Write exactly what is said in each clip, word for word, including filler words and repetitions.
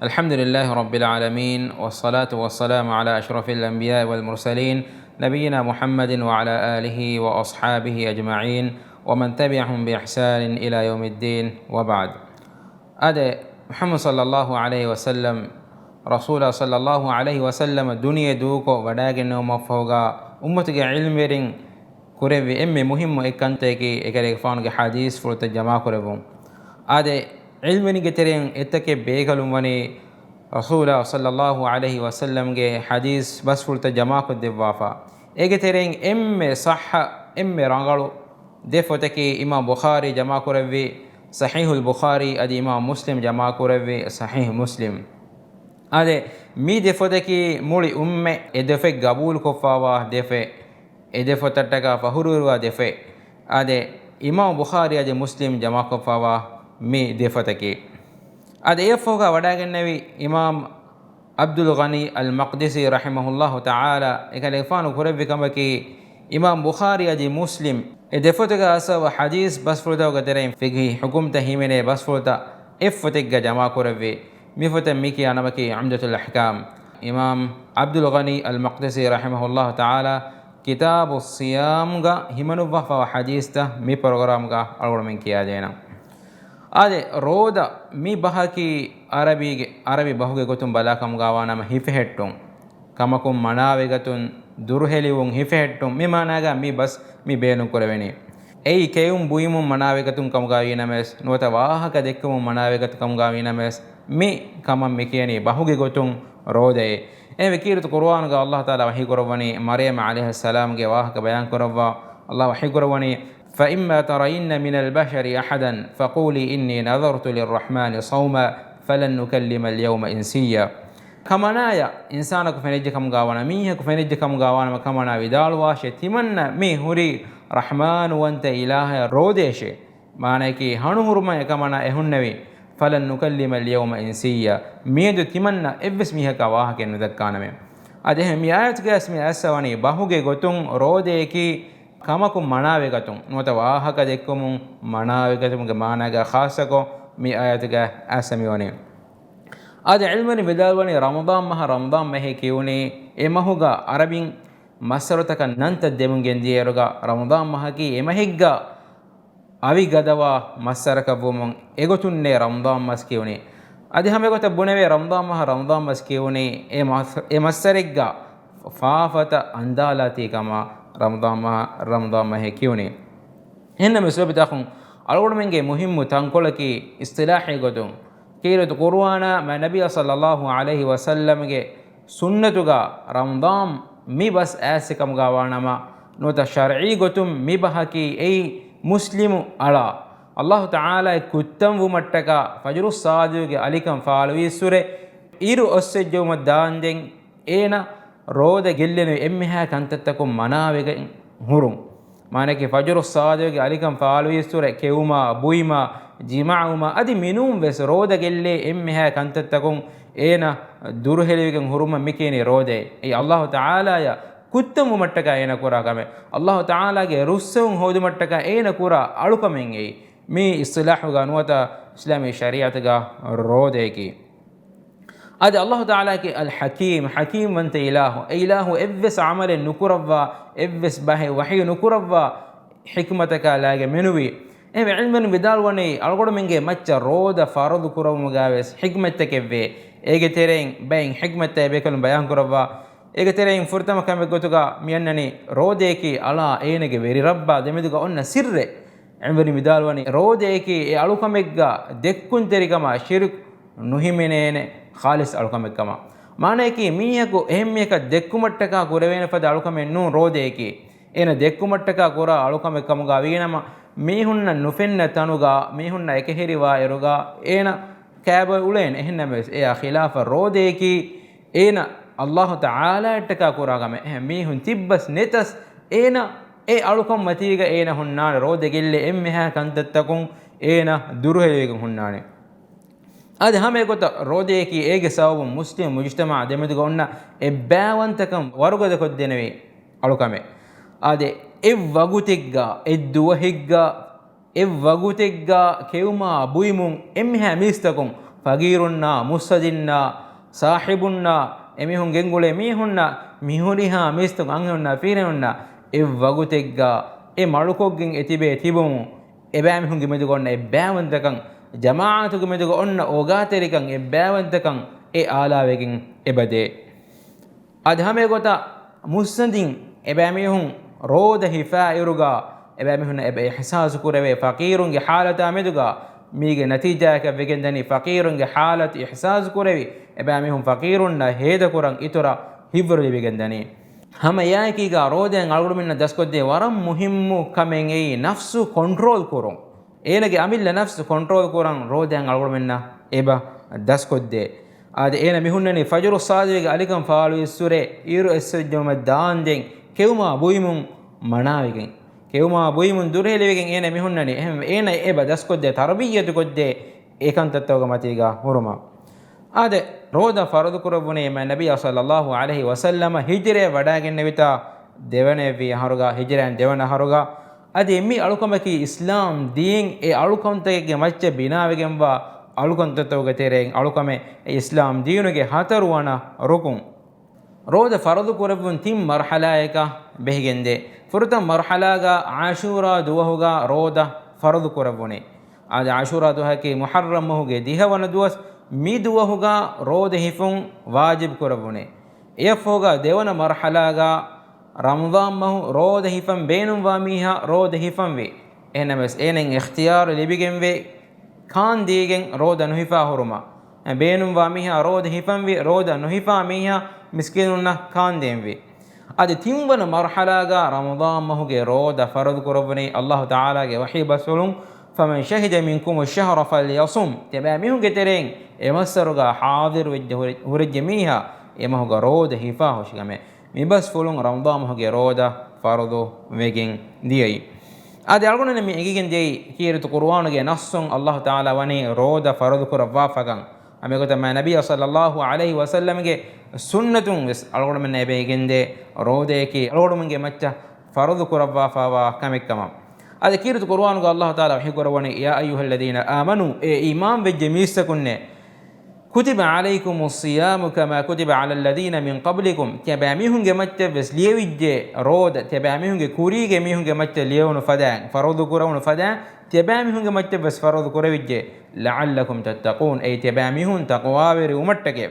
الحمد لله رب العالمين، والصلاة والسلام على أشرف الأنبياء والمرسلين، نبينا محمد وعلى آله وأصحابه أجمعين، ومن تبعهم بإحسان إلى يوم الدين، وبعد. އާދެ، މުޙައްމަދު ޞައްލައްލާހު ޢަލައިހި ވަސައްލަމް، ރަސޫލާ ޞައްލައްލާހު ޢަލައިހި ވަސައްލަމަ ދުނިޔެ ދޫކޮށް ވަޑައިގެންނެވުމަށްފަހުގަ، އުއްމަތުގެ ޢިލްމުވެރިން ކުރެއްވި އެންމެ މުހިއްމު އެއް ކަންތަކަކީ، އެކަލޭގެފާނުގެ ޙަދީޘްފުޅުތައް ޖަމާކުރެއްވުން. އާދެ، ޢިލްމުވެރިންގެ ތެރެއިން އެއްތަކެއް ބޭކަލުން ވަނީ، ރަސޫލާ ޞައްލައްލާހު ޢަލައިހި ވަސައްލަމްގެ ޙަދީޘް ބަސްފުޅުތައް ޖަމާކޮށްދެއްވާފަ. އޭގެ ތެރެއިން އެންމެ ޞައްޙަ، އެންމެ ރަނގަޅު ދެ ފޮތަކީ، އިމާމް ބުޚާރީ ޖަމާކުރެއްވި ޞަޙީޙުލް ބުޚާރީ، އަދި އިމާމް މުސްލިމް ޖަމާކުރެއްވި ޞަޙީޙު މުސްލިމް. އާދެ، މި ދެ ފޮތަކީ މުޅި އުއްމަތް އެ ދެ ފޮތް ގަބޫލުކޮށްފައިވާ ދެ ފޮތް، އެ ދެ ފޮތަށްޓަކާ ފަޚުރުވެރިވާ ދެ ފޮތް. އާދެ، އިމާމް ބުޚާރީ އަދި މުސްލިމް ޖަމާކޮށްފައިވާ މި ދެ ފޮތަކީ. އާދެ، އެއަށްފަހުގަ ވަޑައިގެންނެވި އިމާމް ޢަބްދުލް ޣަނީ އަލް މަޤްދިސީ ރަޙިމަހުﷲ ތަޢާލާ، އެކަލޭގެފާނު ކުރެއްވި ކަމަކީ، އިމާމް ބުޚާރީ އަދި މުސްލިމް އެ ދެ ފޮތުގަ އައިސްފައިވާ ޙަދީޘް ބަސްފުޅުތަކުގެ ތެރެއިން ފިޤްހީ ޙުކުމްތައް ހިމެނޭ ބަސްފުޅުތައް އެއް ފޮތެއްގަ ޖަމާކުރެއްވި. މި ފޮތަށް މި ކިޔާ ނަމަކީ ޢުމްދަތުލް އަޙްކާމް. އިމާމް ޢަބްދުލް ޣަނީ އަލް މަޤްދިސީ ރަޙިމަހުﷲ ތަޢާލާ ކިތާބު ޞިޔާމްގަ ހިމަނުއްވާފައިވާ ޙަދީޘްތައް މި ޕްރޮގްރާމްގަ އަޅުގަނޑުމެން ކިޔާދޭނަން. އާދެ، ރޯދަ މި ބަހަކީ ޢަރަބީގެ، ޢަރަބި ބަހުގެ ގޮތުން ބަލާކަމުގަވާނަމަ ހިފެހެއްޓުން، ކަމަކުން މަނާވެގަތުން، ދުރުހެލިވުން، ހިފެހެއްޓުން، މި މާނާގަ މި ބަސް މި ބޭނުންކުރެވެނީ. އެއީ ކެއުން ބުއިމުން މަނާވެގަތުން ކަމުގަ ވީނަމަވެސް، ނުވަތަ ވާހަކަ ދެއްކުމުން މަނާވެގަތު ކަމުގަ ވީނަމަވެސް، މި ކަމަށް މި ކިޔަނީ ބަހުގެ ގޮތުން ރޯދައޭ. އެހެންވެ، ކީރިތި ޤުރުއާނުގަ ﷲ ތަޢާލާ ވަޙީ ކުރައްވަނީ މަރްޔަމް ޢަލައިހައްސަލާމްގެ ވާހަކަ ބަޔާން ކުރައްވާ، ﷲ ވަޙީ ކުރައްވަނީ، فإما ترين من البشر أحدا فقولي إني نذرت للرحمن صوما فلن نكلم اليوم إنسيا. ކަމަނާޔަށް އިންސާނަކު ފެނިއްޖެ ކަމުގަވާނަމަ، މީހަކު ފެނިއްޖެ ކަމުގަވާނަމަ ކަމަނާ ވިދާޅުވާށޭ، ތިމަންނަ މި ހުރީ ރަޙްމާނުވަންތަ އިލާހަށް ރޯދައޭށޭ. މާނަޔަކީ ހަނުހުރުމަށް އެކަމަނާ އެހުންނެވި. فلن نكلم اليوم إنسيا. މިއަދު ތިމަންނަ އެއްވެސް މީހަކާ ވާހަކައެއް ނުދައްކާނަމޭ. އަދި އެހެން މި އާޔަތުގައި މި އައިސްފަވަނީ ބަހުގެ ގޮތުން ރޯދަޔަކީ ކަމަކުން މަނާވެގަތުން ނުވަތަ ވާހަކަ ދެއްކުމުން މަނާވެގަތުމުގެ މާނާގަ ޚާއްޞަކޮށް މި އާޔަތުގަ އައިސްފަ މިވަނީ. އާދެ، ޢިލްމުވެރިން ވިދާޅުވަނީ ރަމަޟާން މަހަށް ރަމަޟާން މަހޭ ކިޔުނީ އެ މަހުގަ ޢަރަބިން މައްސަރުތަކަށް ނަންތައް ދެމުން ގެންދިޔައިރުގަ ރަމަޟާން މަހަކީ އެ މަހެއްގަ އަވި ގަދަވާ މައްސަރަކަށްވުމުން އެގޮތުންނޭ ރަމަޟާން މަސް ކިޔުނީ. އަދި ހަމައެގޮތަށް ބުނެވޭ ރަމަޟާން މަހަށް ރަމަޟާން މަސް ކިޔުނީ އެ މަސް، އެ މައްސަރެއްގަ ފާފަތައް އަންދާލާތީ ކަމަށް ރަމަޟާން މަހަށް ރަމަޟާން މަހޭ ކިޔުނީ. އެހެންނަމަވެސް ލޯބިތަކުން އަޅުގަނޑުމެންގެ މުހިއްމު ތަންކޮޅަކީ އިޞްޠިލާޙީ ގޮތުން ކީރިތި ޤުރުއާނާ މާތް ނަބިއްޔާ ޞައްލައްލާހު ޢަލައިހި ވަސައްލަމްގެ ސުންނަތުގަ ރަމަޟާން މި ބަސް އައިސްފި ކަމުގަ ވާނަމަ، ނުވަތަ ޝަރްޢީ ގޮތުން މި ބަހަކީ އެއީ މުސްލިމު އަޅާ، ﷲ ތަޢާލާއަށް ކުއްތަންވުމަށްޓަކާ ފަޖުރުއް ޞާދިޤުގެ އަލިކަން ފާޅުވީއްސުރެ އިރު އޮއްސެއްޖެއުމަށް ދާންދެން އޭނަ ރޯދަ ގެއްލެނިވި އެންމެހާ ކަންތައްތަކުން މަނާވެގެން ހުރުން. މާނައަކީ ފަޖުރު ޞާދިޤުގެ އަލިކަން ފާޅުވީއްސުރެ ކެއުމާ، ބުއިމާ، ޖިމާޢުވުމާ އަދި މިނޫން ވެސް ރޯދަ ގެއްލޭ އެންމެހާ ކަންތައްތަކުން އޭނަ ދުރުހެލިވެގެން ހުރުމަށް މި ކިޔަނީ ރޯދައޭ. އެއީ ﷲ ތަޢާލާއަށް ކުއްތަންވުމަށްޓަކާ އޭނަ ކުރާ ކަމެއް. ﷲ ތަޢާލާގެ ރުއްސެވުން ހޯދުމަށްޓަކާ އޭނަ ކުރާ އަޅުކަމެއް އެއީ. މީ އިޞްޠިލާޙުގަ ނުވަތަ އިސްލާމީ ޝަރީޢަތުގަ ރޯދަޔަކީ. އަދި ﷲ ތަޢާލާއަކީ އަލް ޙަކީމް، ޙަކީމް ވަންތަ އިލާހު. އެ އިލާހު އެއްވެސް ޢަމަލެއް ނުކުރައްވާ، އެއްވެސް ބަހެއް ވަޙީ ނުކުރައްވާ ޙިކްމަތަކާ ލާގެ މެނުވީ. އެހެންވެ، ޢިލްމުވެރިން ވިދާޅުވަނީ، އަޅުގަނޑުމެންގެ މައްޗަށް ރޯދަ ފަރުޟު ކުރައްވުމުގައި ވެސް ޙިކްމަތްތަކެއްވޭ. އޭގެ ތެރެއިން ބައެއް ޙިކްމަތްތައް ބޭކަލުން ބަޔާން ކުރައްވާ. އޭގެ ތެރެއިން ފުރަތަމަ ކަމެއް ގޮތުގަ މި އަންނަނީ ރޯދަޔަކީ އަޅާ އޭނަގެ ވެރި ރައްބާ ދެމެދުގަ އޮންނަ ސިއްރެއް. ޢިލްމުވެރިން ވިދާޅުވަނީ ރޯދަޔަކީ އެ އަޅުކަމެއްގަ ދެއްކުންތެރިކަމާ ޝިރުކު ނުހިމެނޭނެ ޚާލިޞް އަޅުކަމެއްކަމަށް. މާނަޔަކީ މީހަކު އެހެން މީހަކަށް ދެއްކުމަށްޓަކާ ކުރެވޭނެ ފަދަ އަޅުކަމެއް ނޫން ރޯދަޔަކީ. އޭނަ ދެއްކުމަށްޓަކާ ކުރާ އަޅުކަމެއް ކަމުގަ ވީނަމަ، މީހުންނަށް ނުފެންނަ ތަނުގަ، މީހުންނަށް އެކަހެރިވާއިރުގަ އޭނަ ކާބޮއެ އުޅޭނެ. އެހެންނަމަވެސް އެއާ ޚިލާފަށް ރޯދަޔަކީ އޭނަ ﷲ ތަޢާލާއަށްޓަކާ ކުރާ ކަމެއް. އެހެން މީހުން ތިއްބަސް ނެތަސް އޭނަ އެ އަޅުކަން މަތީގަ އޭނަ ހުންނާނެ ރޯދަ ގެއްލޭ އެންމެހާ ކަންތައްތަކުން އޭނަ ދުރުހެލިވެގެން ހުންނާނެ. އަދި ހަމަ އެގޮތަށް ރޯދަޔަކީ އޭގެ ސަބަބުން މުސްލިމް މުޖުތަމަޢާ ދެމެދުގަ އޮންނަ އެއްބައިވަންތަކަން ވަރުގަދަކޮށްދެނެވި އަޅުކަމެއް. އާދެ، އެއްވަގުތެއްގަ، އެއްދުވަހެއްގަ، އެއްވަގުތެއްގަ ކެއުމާ ބުއިމުން އެންމެހާ މީސްތަކުން ފަގީރުންނާ، މުއްސަދިންނާ، ސާހިބުންނާ، އެމީހުން ގެންގުޅޭ މީހުންނާ، މިހުރިހާ މީސްތަކުން އަންހެނުންނާ ފިރިހެނުންނާ އެއްވަގުތެއްގަ އެ މަޅުކޮށްގެން އެ ތިބޭ ތިބުމުން އެބައިމީހުންގެ މެދުގަ އޮންނަ އެއްބައިވަންތަކަން، ޖަމާޢަތުގެ މެދުގަ އޮންނަ އޯގާތެރިކަން، އެއްބައިވަންތަކަން އެ އާލާވެގެން އެބަދޭ. އަދި ހަމަ އެގޮތަށް މުއްސަނދިން އެބައިމީހުން ރޯދަ ހިފާ އިރުގަ، އެބައިމީހުންނަށް އެބަ އިޙްސާސް ކުރެވޭ ފަޤީރުންގެ ޙާލަތާ މެދުގަ، މީގެ ނަތީޖާއަކަށް ވެގެންދަނީ ފަޤީރުންގެ ޙާލަތު އިޙްސާސް ކުރެވި، އެބައިމީހުން ފަޤީރުންނަށް ހޭދަކުރަން އިތުރަށް ހިތްވަރު ލިބިގެންދަނީ. ހަމަ އެއާއެކީގަ ރޯދައިން އަޅުގަނޑުމެންނަށް ދަސްކޮށްދޭ ވަރަށް މުހިއްމު ކަމެއް އެއީ ނަފްސު ކޮންޓްރޯލް ކުރުން. އޭނަގެ އަމިއްލަ ނަފްސު ކޮންޓްރޯލް ކުރަން ރޯދައިން އަޅުގަނޑުމެންނަށް އެބަ ދަސްކޮށްދޭ. އާދެ، އޭނަ މިހުންނަނީ ފަޖުރު ޞާދިޤުގެ އަލިކަން ފާޅުވިއްސުރެ، އިރު އެއްސޮއްޖަމަ ދާންދެން ކެއުމާ ބުއިމުން މަނާވެގެން، ކެއުމާ ބުއިމުން ދުރުހެލިވެގެން އޭނަ މިހުންނަނީ. އެހެން އޭނަ އެބަ ދަސްކޮށްދޭ ތަރުބިއްޔަތު ކޮށްދޭ އެކަންތައްތަކުގެ މަތީގަ ހުރުމަށް. އާދެ، ރޯދަ ފަރުޟު ކުރެއްވުނީ މާތް ނަބިއްޔާ ޞައްލައްލާހު ޢަލައިހި ވަސައްލަމަ ހިޖުރަޔަށް ވަޑައިގެންނެވިތާ ދެވަނަ އެއްވި އަހަރުގަ، ހިޖުރައިން ދެވަނަ އަހަރުގަ. އަދި މި އަޅުކަމަކީ އިސްލާމް ދީން އެ އަޅުކަންތަކެއްގެ މައްޗަށް ބިނާވެގެންވާ އަޅުކަންތައްތަކުގެ ތެރެއިން އަޅުކަމެއް، އެ އިސްލާމް ދީނުގެ ހަތަރުވަނަ ރުކުން. ރޯދަ ފަރުޟު ކުރެއްވުން ތިން މަރުޙަލާއަކަށް ބެހިގެންދޭ. ފުރަތަމަ މަރުޙަލާގަ ޢާޝޫރާ ދުވަހުގަ ރޯދަ ފަރުޟު ކުރެއްވުނީ. އާދެ، ޢާޝޫރާ ދުވަހަކީ މުޙައްރަމް މަހުގެ ދިހަވަނަ ދުވަސް، މި ދުވަހުގަ ރޯދަ ހިފުން ވާޖިބު ކުރެއްވުނީ. އެއަށްފަހުގަ ދެވަނަ މަރުޙަލާގަ ރަމަޟާން މަހު ރޯދަ ހިފަން ބޭނުންވާ މީހާ ރޯދަ ހިފަންވީ. އެހެންނަމަވެސް އޭނައަށް އިޚްތިޔާރު ލިބިގެންވޭ ކާންދީގެން ރޯދަ ނުހިފާ ހުރުމަށް. ބޭނުންވާ މީހާ ރޯދަ ހިފަންވީ، ރޯދަ ނުހިފާ މީހާ މިސްކީނުންނަށް ކާންދޭންވީ. އަދި ތިންވަނަ މަރުޙަލާގަ ރަމަޟާން މަހުގެ ރޯދަ ފަރުޟު ކުރެއްވުނީ ﷲ ތަޢާލާގެ ވަޙީ ބަސްފުޅުން، فمن شهد منكم الشهر فليصمه، ތިޔަބައިމީހުންގެ ތެރެއިން އެ މައްސަރުގަ ޙާޟިރު ވެއްޖެ ހުރެ-، ހުރެއްޖެ މީހާ އެ މަހުގަ ރޯދަ ހިފާ ހުށިކަމެއް. މި ބަސްފުޅުން ރަމަޟާން މަހުގެ ރޯދަ ފަރުޟު ވެގެން ދިޔައީ. އާދެ، އަޅުގަނޑުމެން މި އެނގިގެން ދިޔައީ ކީރިތި ޤުރުއާނުގެ ނައްޞުން ﷲ ތަޢާލާ ވަނީ ރޯދަ ފަރުޟު ކުރައްވާ ފަކަން. އެގޮތަށް މާތް ނަބިއްޔާ ޞައްލައްލާހު ޢަލައިހި ވަސައްލަމްގެ ސުންނަތުން ވެސް އަޅުގަނޑުމެންނަށް އެބަ އެނގެންދޭ ރޯދައަކީ އަޅުގަނޑުމެންގެ މައްޗަށް ފަރުޟު ކުރައްވާފައިވާ ކަމެއްކަމަށް. އާދެ، ކީރިތި ޤުރުއާނުގަ ﷲ ތަޢާލާ ވަޙީ ކުރައްވަނީ، يا أيها الذين آمنوا، އޭ އީމާން ވެއްޖެ މީސްތަކުންނޭ، كتب عليكم الصيام كما كتب على الذين من قبلكم، ތިޔަބައިމީހުންގެ މައްޗަށް ވެސް ލިޔެވިއްޖެ ރޯދަ، ތިޔަބައިމީހުންގެ ކުރީގެ މީހުންގެ މައްޗަށް ލިޔެވުނު ފަދައިން، ފަރުޟު ކުރެވުނު ފަދައިން، ތިޔަބައިމީހުންގެ މައްޗަށް ވެސް ފަރުޟު ކުރެވިއްޖެ، لعلكم تتقون، އެއީ ތިޔަބައިމީހުން ތަޤްވާވެރި ވުމަށްޓަކައި.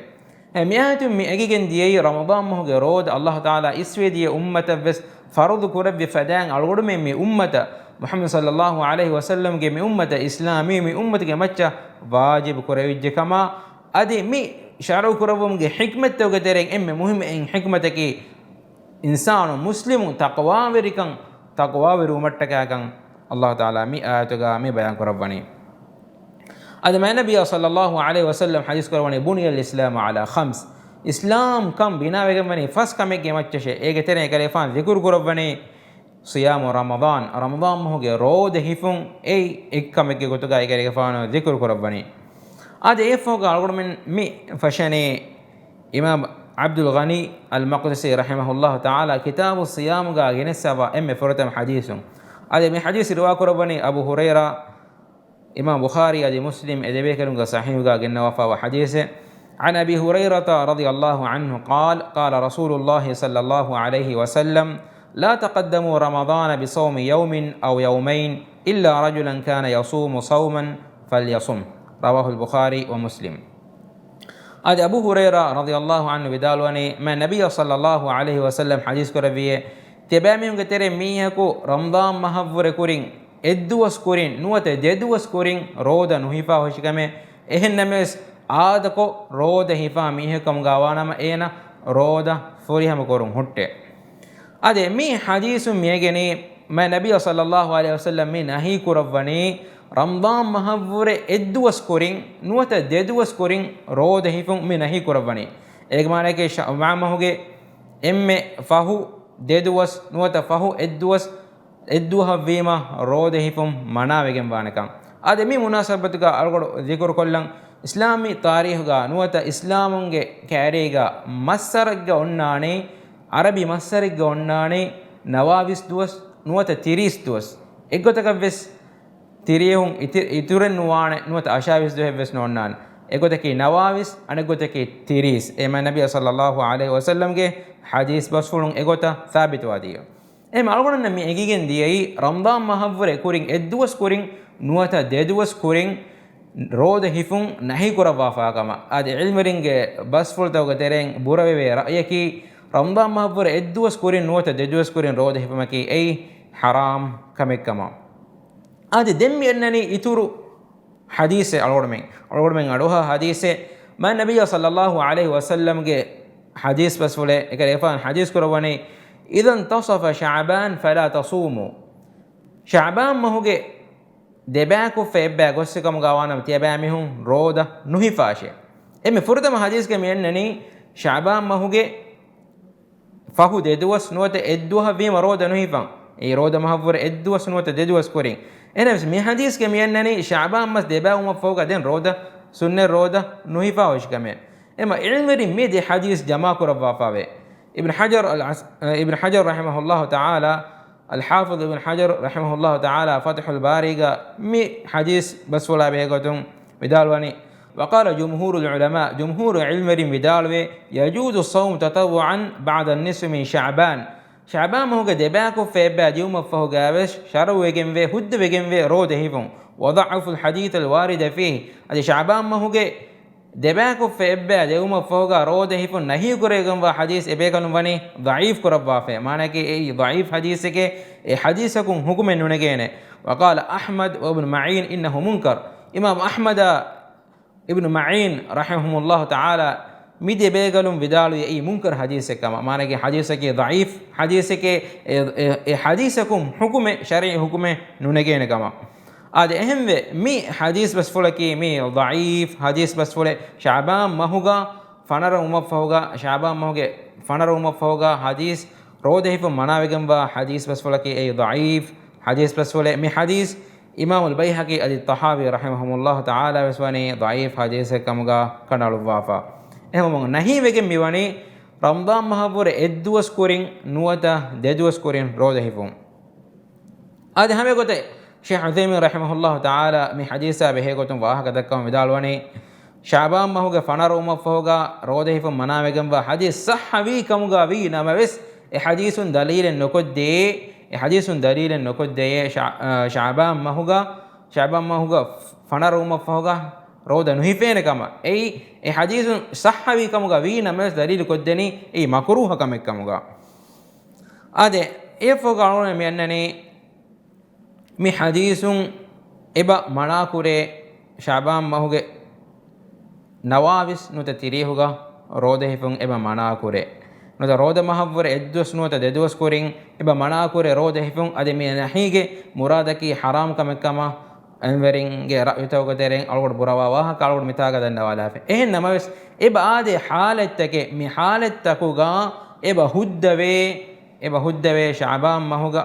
އެ މިއާޔަތުން މި އެނގިގެން ދިޔައީ ރަމަޟާން މަހުގެ ރޯދަ ﷲ ތަޢާލާ އިސްވެދިޔަ އުއްމަތަށް ވެސް ފަރުޟު ކުރެއްވި ފަދައިން އަޅުގަނޑުމެން މި އުއްމަތަށް، މުޙައްމަދު ޞައްލައްލާހު ޢަލައިހި ވަސައްލަމްގެ މި އުއްމަތަށް، އިސްލާމީ މި އުއްމަތުގެ މައްޗަށް ވާޖިބު ކުރެވިއްޖެ ކަމަށް. އަދި މި ޝަރުޢު ކުރެއްވުމުގެ ޙިކްމަތްތަކުގެ ތެރެއިން އެންމެ މުހިއްމު އެއް ޙިކްމަތަކީ، އިންސާނު މުސްލިމު ތަޤްވާވެރިކަން، ތަޤްވާވެރިވުމަށްޓަކައިކަން ﷲ ތަޢާލާ މި އާޔަތުގަ މި ބަޔާން ކުރައްވަނީ. އަދި މާތް ނަބިއްޔާ ޞައްލައްލާހު ޢަލައިހި ވަސައްލަމް ޙަދީޘް ކުރައްވަނީ، بني الإسلام على خمس، އިސްލާމްކަން ބިނާވެގެންވަނީ ފަސް ކަމެއްގެ މައްޗަށޭ. އޭގެ ތެރެއިން އެކަލޭގެފާނު ޛިކުރު ކުރައްވަނީ، صيام رمضان، ރަމަޟާން މަހުގެ ރޯދަ ހިފުން އެއީ އެއްކަމެއްގެ ގޮތުގަ އެކަލޭގެފާނު ޛިކުރު ކުރައްވަނީ. އަދި އެއަށްފަހުގަ އަޅުގަނޑުމެން މި ފަށަނީ އިމާމް ޢަބްދުލް ޣަނީ އަލް މަޤްދިސީ ރަޙިމަހުﷲ ތަޢާލާ ކިތާބު ޞިޔާމުގަ ގެނެސްފަވާ އެންމެ ފުރަތަމަ ޙަދީޘުން. އަދި މި ޙަދީޘް ރިވާ ކުރައްވަނީ އަބޫ ހުރައިރާ، އިމާމް ބުޚާރީ އަދި މުސްލިމް އެ ދެބޭކަލުންގެ ޞަޙީޙުގަ ގެންނަވާފަވާ ޙަދީޘެއް. عن أبي هريرة رضي الله عنه قال، قال رسول الله صلى الله عليه وسلم، لا تقدموا رمضان بصوم يوم أو يومين إلا رجلا كان يصوم صوما فليصمه. رواه البخاري ومسلم. އަދި އަބޫ ހުރައިރާ ރަޟިޔަﷲ ޢަންހު ވިދާޅުވަނީ، މާތް ނަބިއްޔާ ޞައްލަﷲ ޢަލައިހި ވަސައްލަމް ޙަދީޘް ކުރެއްވިއޭ، ތިޔަބައިމީހުންގެ ތެރެއިން މީހަކު ރަމަޟާން މަހަށްވުރެ ކުރިން، އެއްދުވަސް ކުރިން ނުވަތަ ދެދުވަސް ކުރިން ރޯދަ ނުހިފާ ހުށިކަމެއް. އެހެންނަމަވެސް، އާދަކޮށް ރޯދަ ހިފާ މީހެއް ކަމުގަ ވާނަމަ، އޭނަ ރޯދަ ފުރިހަމަ ކުރުން ހުއްޓޭ. އަދި މި ޙަދީޘުން މިއެނގެނީ، މާތް ނަބިއްޔާ ޞައްލަﷲ ޢަލައިހި ވަސައްލަމް މި ނަހީ ކުރައްވަނީ، ރަމަޟާން މަހަށްވުރެ އެއްދުވަސް ކުރިން ނުވަތަ ދެދުވަސް ކުރިން ރޯދަ ހިފުން މި ނަހީ ކުރައްވަނީ. އޭގެ މާނައަކީ، ޝަޢުބާން މަހުގެ އެންމެ ފަހު ދެދުވަސް ނުވަތަ ފަހު އެއްދުވަސް، އެއްދުވަހަށްވީމަ ރޯދަ ހިފުން މަނާވެގެންވާނެކަން. އަދި މި މުނާސަބަތުގަ އަޅުގަޑު ޛިކުރުކޮށްލަން، އިސްލާމީ ތާރީޚުގަ ނުވަތަ އިސްލާމުންގެ ކައިރީގަ މައްސަރެއްގަ އޮންނާނީ، ޢަރަބި މައްސަރެއްގަ އޮންނާނީ ނަވާވީސް ދުވަސް ނުވަތަ ތިރީސް ދުވަސް. އެއްގޮތަކަށްވެސް ތިރީހުން އިތި-، އިތުރެއް ނުވާނެ، ނުވަތަ އަށާވީސް ދުވަހެއްވެސް ނޯންނާނެ. އެގޮތަކީ ނަވާވީސް، އަނެއްގޮތަކީ ތިރީސް. އެ މާތް ނަބިއްޔާ ޞައްލައްލާހު ޢަލައިހި ވަސައްލަމްގެ ޙަދީޘް ބަސްފުޅުން އެގޮތަށް ސާބިތުވާ ދިޔަ. އެހެން އަޅުގަނޑުމެންނަށް މި އެނގިގެން ދިޔައީ، ރަމަޟާން މަހަށްވުރެ ކުރިން އެއްދުވަސް ކުރިން ނުވަތަ ދެދުވަސް ކުރިން ރޯދަ ހިފުން ނަހީ ކުރައްވާފާ ކަމަށް. އަދި ޢިލްމުވެރިންގެ ބަސްފުޅުތަކުގެ ތެރެއިން ބުރަވެވޭ ރައްޔަކީ، ރަމަޟާން މަހަށްވުރެ އެއްދުވަސް ކުރިން ނުވަތަ ދެދުވަސް ކުރިން ރޯދަ ހިފުމަކީ އެއީ ޙަރާމް ކަމެއް ކަމަށް. އަދި ދެން މި އަންނަނީ އިތުރު ޙަދީޘެއް އަޅުގަނޑުމެން، އަޅުގަނޑުމެން އަޑުއަހާ ޙަދީޘެއް، މާތް ނަބިއްޔާ ޞައްލައްލާހު ޢަލައިހި ވަސައްލަމްގެ ޙަދީޘް ބަސްފުޅެއް އެކަލޭގެފާނު ޙަދީޘް ކުރައްވަނީ، إذا انتصف شعبان فلا تصوموا. ޝަޢުބާން މަހުގެ ދެބައިކުށްފަ އެއްބައި ގޮއްސި ކަމުގަ ވާނަމަ، ތިޔަބައިމީހުން ރޯދަ ނުހިފާށޭ. އެންމެ ފުރަތަމަ ޙަދީޘްގަ މި އަންނަނީ، ޝަޢުބާން މަހުގެ ފަހު ދެދުވަސް ނުވަތަ އެއްދުވަހަށް ވީމަ ރޯދަ ނުހިފަން. އެއީ ރޯދަ މަހަށްވުރެ އެއްދުވަސް ނުވަތަ ދެދުވަސް ކުރިން. އެހެނަސް މި ޙަދީޘްގަ މި އަންނަނީ، ޝަޢުބާން މަސް ދެބައިވުމަށްފަހުގަ ދެން ރޯދަ، ސުންނަތް ރޯދަ ނުހިފާ ހުށިކަމެއް. އެމަ ޢިލްމުވެރިން މި ދެ ޙަދީޘް ޖަމާކުރައްވާފައެވެ. އިބްނު ޙަޖަރު އަލް ޢަސް-، އިބްނު ޙަޖަރު ރަޙިމަހުﷲ ތަޢާލާ، އަލް ޙާފިޡު އިބްނު ޙަޖަރު ރަޙިމަހުﷲ ތަޢާލާ ފަތްޙުލް ބާރީގަ މި ޙަދީޘް ބަސްފުޅާ ބެހޭގޮތުން ވިދާޅުވަނީ، وقال جمهور العلماء، ޖުމްހޫރު ޢިލްމުވެރިން ވިދާޅުވޭ، يجوز الصوم تطوعا بعد النصف من شعبان. ޝަޢުބާން މަހުގެ ދެބައިކުށްފަ އެއްބައި ދިއުމަށްފަހުގަވެސް ޝަރުޢުވެގެންވޭ، ހުއްދަވެގެންވޭ ރޯދަ ހިފުން. وضعفوا الحديث الوارد فيه. އަދި ޝަޢުބާން މަހުގެ ދެބައިކުށްފަ އެއްބައި ދިއުމަށްފަހުގަ ރޯދަ ހިފުން ނަހީ ކުރެވިގެންވާ ޙަދީޘް އެބޭކަލުން ވަނީ ޟަޢީފް ކުރައްވާފައި. މާނައަކީ އެއީ ޟަޢީފް ޙަދީޘެކޭ، އެ ޙަދީޘަކުން ޙުކުމެއް ނުނެގޭނެ. وقال أحمد وابن معين إنه منكر. އިމާމް އަޙްމަދާ އިބްނު މަޢީން ރަޙިމަހުމުﷲ ތަޢާލާ މި ދެބޭކަލުން ވިދާޅުވި އެއީ މުންކަރު ޙަދީޘެއް ކަމަށް. މާނައަކީ ޙަދީޘަކީ ޟަޢީފް ޙަދީޘެކޭ، އެ، އެ، އެ ޙަދީޘަކުން ޙުކުމެއް، ޝަރްޢީ ޙުކުމެއް ނުނެގޭނެ ކަމަށް. އާދެ، އެހެންވެ، މި ޙަދީޘް ބަސްފުޅަކީ މި ޟަޢީފް ޙަދީޘް ބަސްފުޅެއް. ޝަޢުބާން މަހުގަ ފަނަރަ ވުމަށްފަހުގަ، ޝަޢުބާން މަހުގެ ފަނަރަ ވުމަށްފަހުގަ ޙަދީޘް ރޯދަ ހިފުން މަނާވެގެންވާ ޙަދީޘް ބަސްފުޅަކީ އެއީ ޟަޢީފް ޙަދީޘް ބަސްފުޅެއް. މި ޙަދީޘް އިމާމުލް ބައިހަޤީ އަދި ޠަޙާވީ ރަޙިމަހުމުﷲ ތަޢާލާ ވެސް ވަނީ ޟަޢީފް ޙަދީޘެއް ކަމުގަ ކަނޑައަޅުއްވާފަ. އެހެންވީމަ ނަހީ ވެގެން މިވަނީ ރަމަޟާން މަހަށްވުރެ އެއްދުވަސް ކުރިން ނުވަތަ ދެދުވަސް ކުރިން ރޯދަ ހިފުން. އާދެ، ހަމައެގޮތަށް ޝޭޚް ޢުޘައިމީން ރަޙިމަހުﷲ ތަޢާލާ މި ޙަދީޘާ ބެހޭގޮތުން ވާހަކަ ދައްކަވަން ވިދާޅުވަނީ، ޝަޢުބާން މަހުގެ ފަނަރަ ވުމަށްފަހުގަ ރޯދަ ހިފުން މަނާވެގެންވާ ޙަދީޘް ޞައްޙަވީ ކަމުގަ ވީ ނަމަވެސް، އެ ޙަދީޘުން ދަލީލެއް ނުކޮށްދޭ، އެ ޙަދީޘުން ދަލީލެއް ނުކޮށްދޭ، ޝަ-، އަ، ޝަޢުބާން މަހުގަ، ޝަޢުބާން މަހުގަ ފަނަރަ ވުމަށްފަހުގަ ރޯދަ ނުހިފޭނެ ކަމަށް. އެއީ، އެ ޙަދީޘުން ޞައްޙަވީ ކަމުގަ ވީ ނަމަވެސް، ދަލީލު ކޮށްދެނީ އެއީ މަކުރޫހަ ކަމެއް ކަމުގަ. އާދެ، އެއަށްފަހުގަ އަޅުގަނޑު މި އަންނަނީ، މި ޙަދީޘުން އެބަ މަނާކުރޭ، ޝަޢުބާން މަހުގެ ނަވާވީސް ނުވަތަ ތިރީހުގަ ރޯދަ ހިފުން އެބަ މަނާކުރޭ. ނުވަތަ ރޯދަ މަހަށްވުރެ އެއްދުވަސް ނުވަތަ ދެދުވަސް ކުރިން އެބަ މަނާކުރޭ ރޯދަ ހިފުން. އަދި މި ނަހީގެ މުރާދަކީ ޙަރާމް ކަމެއް ކަމަށް ޢިލްމުވެރިންގެ ރައުޔުތަކުގެ ތެރެއިން އަޅުގަނޑު ބުރަވާ ވާހަކަ އަޅުގަނޑު މިތާގަ ދަންނަވާލާފަ. އެހެން ނަމަވެސް، އެބަ އާދޭ ޙާލަތްތަކެއް، މި ޙާލަތްތަކުގަ އެބަ ހުއްދަވޭ، އެބަ ހުއްދަވޭ ޝަޢުބާން މަހުގަ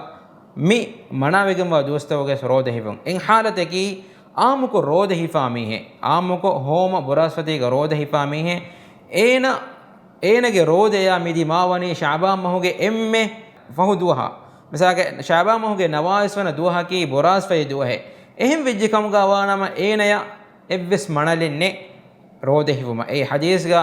މި މަނާވެގެންވާ ދުވަސްތަކުގެ ރޯދަ ހިފުން. އެ ޙާލަތަކީ އާއްމުކޮށް ރޯދަ ހިފާ މީހެއް، އާއްމުކޮށް ހޯމަ ބުރާސްފަތީގަ ރޯދަ ހިފާ މީހެއް، އޭނަ، އޭނަގެ ރޯދަޔާ މިދިމާވަނީ ޝަޢުބާން މަހުގެ އެންމެ ފަހު ދުވަހަށް. މިސާލަކަށް، ޝަޢުބާން މަހުގެ ނަވާވީސް ވަނަ ދުވަހަކީ ބުރާސްފަތި ދުވަހެއް. އެހެން ވެއްޖެ ކަމުގަ ވާނަމަ، އޭނަޔަށް އެއްވެސް މަނަލެއް ނެތް ރޯދަ ހިފުމަށް. އެ ޙަދީޘްގަ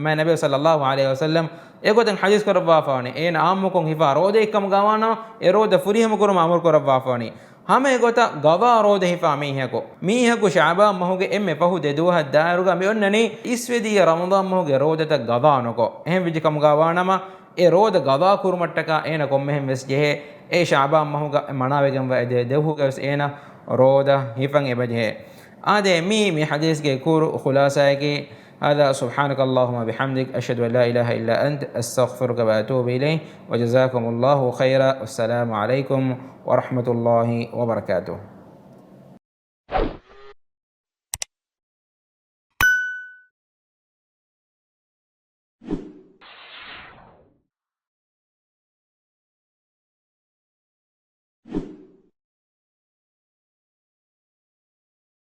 މާތް ނަބީ ޞައްލައްލާހު ޢަލައިހި ވަސައްލަމް އެގޮތަށް ޙަދީޘް ކުރައްވާފަވަނީ، އޭނަ އާއްމުކޮށް ހިފާ ރޯދައެއް ކަމުގަ ވާނަމަ، އެ ރޯދަ ފުރިހަމަ ކުރުމަށް އަމުރު ކުރައްވާފަވަނީ. ހަމަ އެގޮތަށް ގަޟާ ރޯދަ ހިފާ މީހަކު، މީހަކު ޝަޢުބާން މަހުގެ އެންމެ ފަހު ދެ ދުވަހަށް ދާއިރުގަ މި އޮންނަނީ އިސްވެދިޔަ ރަމަޟާން މަހުގެ ރޯދަތައް ގަޟާ ނުކޮށް. އެހެން ވެއްޖެ ކަމުގަ ވާނަމަ، އެ ރޯދަ ގަޟާ ކުރުމަށްޓަކާ އޭނަ ކޮންމެހެން ވެސް ޖެހޭ، އެ ޝަޢުބާން މަހުގަ މަނާވެގެންވާ އެ ދެ ދުވަހުގަ ވެސް އޭނަ ރޯދަ ހިފަން އެބަ ޖެހޭ. އާދެ، މީ، މި ޙަދީޘްގެ ކުރު ޚުލާޞާއަކީ، هذا سبحانك اللهم وبحمدك أشهد أن لا إله إلا أنت أستغفرك وأتوب إليك وجزاكم الله خيرا والسلام عليكم ورحمة الله وبركاته.